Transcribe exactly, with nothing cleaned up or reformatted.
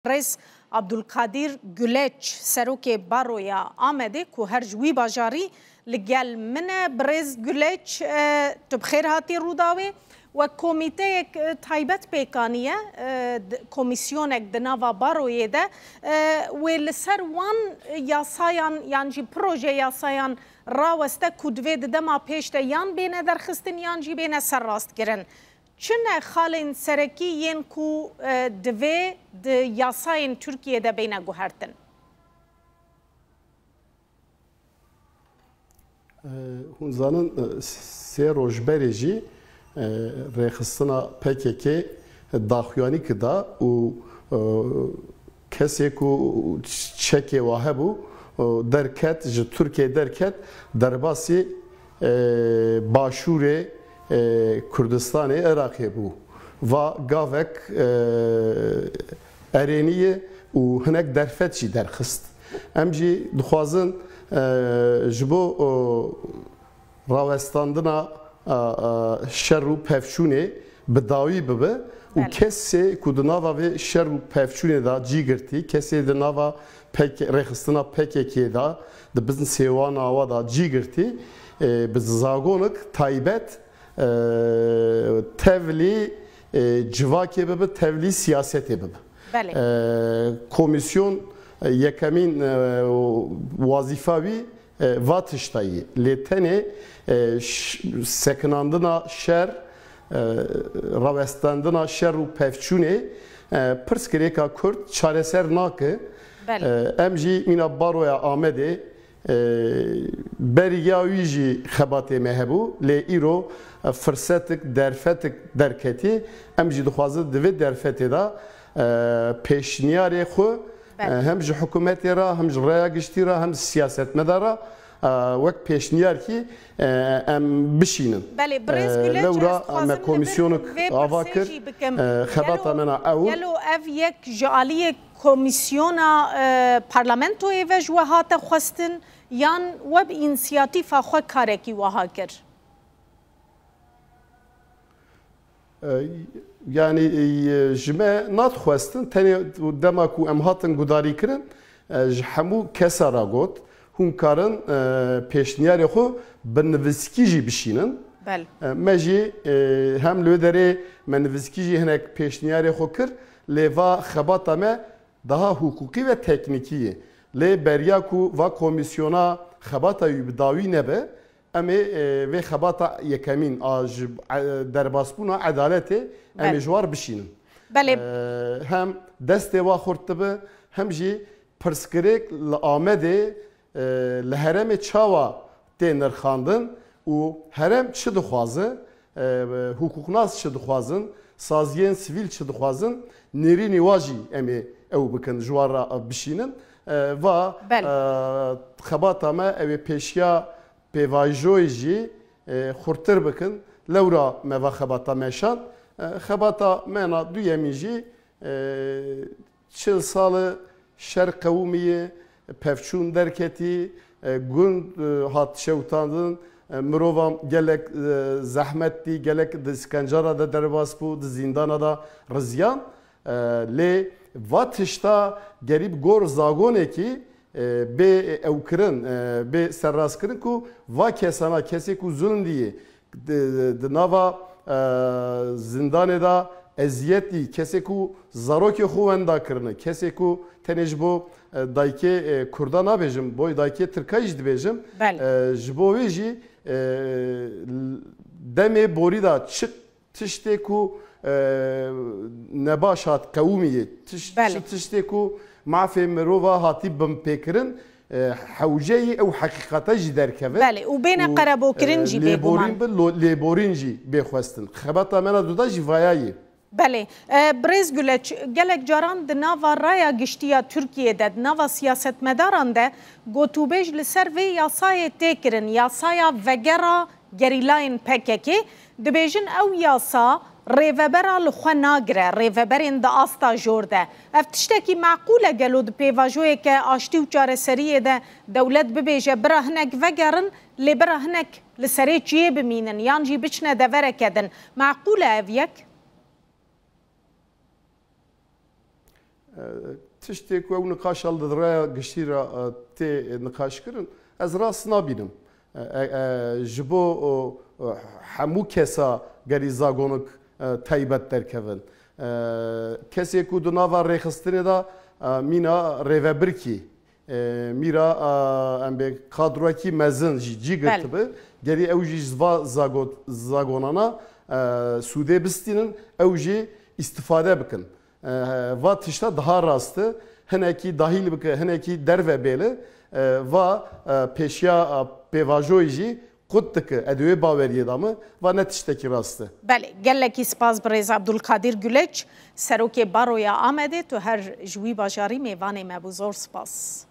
Birêz Abdulkadir Güleç, serokê Baroya Amedê, ku her ji wî bajarî li gel min e. Birêz Güleç, e, tu bi xêr hatî Rûdawê. Wek komîteyek, e, taybet pêk aniye, e, d-, komîsyonek di nava Baroyê de, e, wê li ser wan yasayan yan jî proje yasayan raweste ku divê di dema pêş de yan bêne derxistin yan jî bêne serrastkirin. Çi ne xalên serekî yên ku, e, divê di yasayên Tirkiyê de bêne guhertin? E, Hûn zanin, e, sê roj berê jî, e, rêxistina P K K daxuyanî kida û, e, kesê ku çekê wa hebû, e, derket, ji Tirkiyê derket, derbasî, e, başûrê, e, Kurdistanê Iraqê bû. Va gavek, e, erênî ye û hinek derfet jî derxist. Em jî dixwazin, e, ji bo, e, rawestandina, e, e, şer û pevçûnê bi dawî bibe û Belê. kesê ku di nava vê şer û pevçûnê de cî girtî, kesê di nava P K, rêxistina P K K de, di bin sêwana wa de cî girtî, e, bi zagonik taybet, e, tevlî, e, civakê bibe, tevlî siyasetê bibe. Belê. E, komîsyon, e, yekemîn, e, wazîfa wî, e, va tişta yî. Lê tenê, e, ş-, sekinandina şer, e, rawestandina şer û pevçûnê, e, pirsgirêka Kurd çareser nake. Belê. E, em jî mîna Baroya Amedê, e, beriya wî jî xebatê me hebû, lê îro, e, firsetik, derfetik derketî. Em jî dixwazin di vê derfetê de, e, pêşniyarê xwe, Belê. e, hem ji hikûmetê re, hem ji raya giştî re, hem ji siyasetmedar re, e, wek pêşniyarkî, e, em bişînin. Belê, birêz E, Güleç, lewra ez dixwazim me li vir komîsyonik vê ava pirsê kir, jî bikim. e, xebata Gelo, me ne ew. gelo ev yek ji aliyê komîsyona, e, parlamentoyê ve ji we hate xwestin yan we bi însiyatîfa xwe karekî wiha kir? E, yanî, e, ji me nadixwestin, tenê dema ku em hatin gudarîkirin, e, ji hemû kesa re got, hûn karin, e, pêşniyarê xwe bi nivîskî jî bişînin. Belê. E, me jî, e, hem li wê derê me nivîskî jî hinek pêşniyarê xwe kir, lê va xebata me daha hukukî ve teknîkî ye. Lê beriya ku va komîsyona xebata wî bi dawî nebe, em ê, e, vê xebata yekemîn a ji, e, derbasbûna edaletê em ê Belê. ji war bişînin. Belê. E, hem destê wa xurt dibe, hem jî pirsgirêk li Amedê, e, li herêmê çawa tê nirxandin û herêm çi dixwaze, e, hukuknas çi dixwazin, saziyên sivîl çi dixwazin, nêrînî wa jî em ê ew bikin, ji wan re bişînin. E, va, Belê. e, xebata me ew ê pêşiya pêvajoyê jî, e, xurtir bikin. Lewra me va xebata me şand. E, xebata me na duyemîn jî, e, çil sal e şer qewimiye, pevçûn derketî, e, gund, e, hat şewtandin, e, mirovan gelek, e, zehmet dî, gelek di skencara de derbas bû, di zîndana de riziyan. E, lê va tişta gerî bi gor zagonekî, e, bê ewkirin, e, bê serrastkirin ku va kesana, kesê ku zulm dîye, di, di nava, e, zindanê de eziyet dî, kesê ku zarokê xwe wenda kirine, kesê ku tenê ji bo, e, dayikê, e, Kurda nabêjim, bo dayikê Tirka jî dibêjim, Belê. e, ji bo wê jî, e, demê borî de çi tiştê ku, e, nebaş hat qewimiye, tiş-, Belê. çi tiştê ku mafê mirova hatî binpêkirin, e, hewceyî ew heqîqata jî derkeve. Belê, û bêne Û, qerebokirin e, jî lêborîn bêguman. bi, lo-, lêborîn jî bê xwestin. Xebata me na duda jî vaya ye. Belê. E, Birêz Guleç, gelek caran di nava raya giştî ya Tirkiyê de, di nava siyasetmedaran de gotûbêj li ser vê yasayê tê kirin, yasaya vegera gerîlayên P K K, dibêjin ew yasa rêvebera li xwe nagire, rêveberên di asta jor de. Ev tiştekî meqûl e gelo di pêvajoyeke aştî û çareseriyê de dewlet bibêje bira hinek vegerin, lê bira hinek li serê çiyê bimînin yan jî biçine devereke din? Meqûl e ev yek? Tiştê ku ew niqaşa li raya giştî re, e, tê niqaşkirin, ez rast nabînim. E, e, e, ji bo, o, e, hemû kesa gerî zagonik, e, taybet derkevin. E, kesê ku di nava rêxistinê de, e, mîna rêvebirkî, e, mîra, e, em bê kadroyekî mezin jî cî girtibi, gerî ew jî ji va zago-, zagonana, e, sûdê bistînin, ew jî îstifade bikin. E, va tişta daha rast e. Hinekî dahîl bike, hinekî derve bêle, e, va, e, pêşiya, e, pêvajoyê jî qut dike. Ez di wê baweriyê de me, va ne tiştekî rast e. Belê, gelekî spas birêz Abdulkadir Güleç, Serokê Baroya Amedê, tu her ji wî bajarî mêvanê me bû. Zor spas.